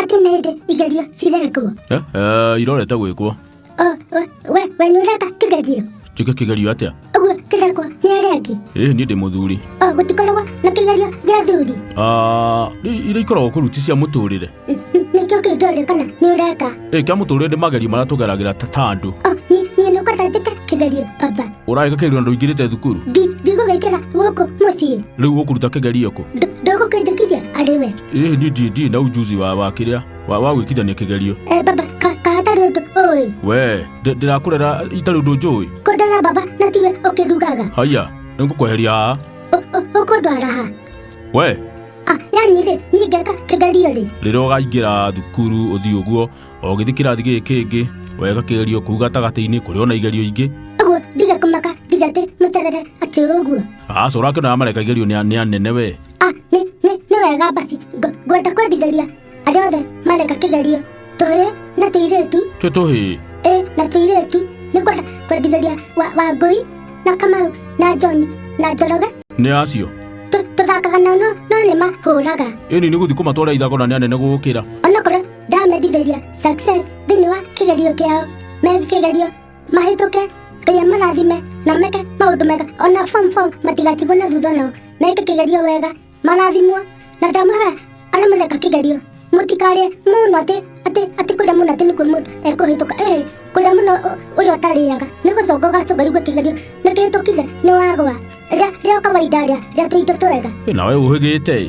Atĩ nĩ hĩndĩ igerio cirekwo. Eh, eh, irorete gwĩkwo. O, we we nĩ ũreka kĩgerio? Njĩke kĩgerio atĩa? Ũguo kĩrekwo nĩ arĩa angĩ. Ĩĩ niĩ ndĩ mũthuri. O, gũtikoragwo na kĩgerio gĩa athuri. Ah, iria ikoragwo kũu ti cia mũtũrĩre. Nĩkĩo kĩu ndũrĩ kana nĩ ũreka. Ĩĩ kĩa mũtũrĩre nĩ magerio marĩa tũgeragĩra ta andũ. O, niĩ nĩ ũkwenda njĩke kĩgerio baba? Ũragĩka kĩgerio na ndũingĩrĩte thukuru? Ndigũgĩkĩra gũkũ mũciĩ. Rĩu ũkũruta kĩgerio kũ? Ndũgũkĩnjĩkithia arĩ we. Ĩĩ niĩ ndirĩ na ujuzi wa kĩrĩa wa gwĩkithania kĩgerio. Eh, baba ka hatarĩ ũndũ ũĩ. We, ndĩrakũrera itarĩ ũndũ njũĩ. Kũndora baba na tiwe ũkĩrugaga. Haiya, nĩngũkweheria haha. Ũkũndwara ha? We. Ah, yani rĩ, niĩ ngeka kĩgerio rĩ? Rĩrĩa ũkaingĩra thukuru ũthiĩ ũguo, o ũgĩthiĩ kĩrathi gĩkĩ kĩngĩ, weka kĩgerio kũu gatagatĩ-inĩ kũrĩ ona igerio ingĩ. Ũguo ndige kũmaka ndige atĩ mũcerere atĩ ũguo. Aca ũrakĩona arĩa mareka igerio nĩ anene we. Ah, nĩ wega basi, ngwenda kwendithĩria arĩa othe mareka kĩgerio, tũhĩĩ na tũirĩtu. Twĩ tũhĩĩ? Ĩ, na tũirĩtu. Nĩ ngwenda kwendithĩria Wangũi na Kamau na John na Njoroge. Nĩ acio? Tũthakaga nao no nĩ mahũraga. Ĩni nĩ gũthiĩ kũmatwara ithako na nĩ anene gũgũkĩra. Onokorwo ndamendithĩria success thĩinĩ wa kĩgerio kĩao, meke kĩgerio mahĩtũke, Ngai amarathime na meke maũndũ mega, ona form 4 matigatigwo na thutha nao, meke kĩgerio wega, marathimwo. Na ndamahoya arĩa mareka kĩgerio mũtikarĩe mũno atĩ atĩ atĩ kũrĩa mũno atĩ nĩkuo mũndũ ekũhĩtũka. Ĩĩ, kũrĩa mũno ũrĩa ũtarĩaga nĩ gũconga ũgaconga igue kĩgerio nĩ kĩhĩtũkire nĩ wagwa. Rĩa rĩa kawaida rĩa rĩa tũindo twega. Ĩ, nawe ũhĩgĩte ĩ.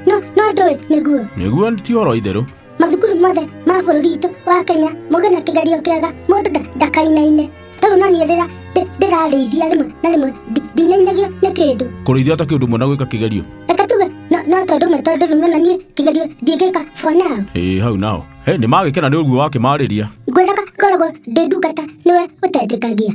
No ndũĩ nĩguo. Nĩguo ti ũhoro itherũ. Mathukuru mothe ma bũrũri witũ wa Kenya mũgĩe na kĩgerio kĩega mũndũ ndakainaine. Tarĩu no niĩ rĩrĩa ndĩrarĩithia rĩmwe na rĩmwe ndinainagio nĩ kĩndũ. Kũrĩithia ta kĩũndũ ũmwe na gwĩka kĩgerio? Reke tuge no tondũ ũmwe, tondũ rĩu nĩwona niĩ kĩgerio ndingĩka for now. Ĩĩ hau naho. He, nĩ magĩkena nĩ ũguo wakĩmarĩria. Ngwĩraga ngoragwo ndĩ ndungata nĩwe ũtetĩkagia.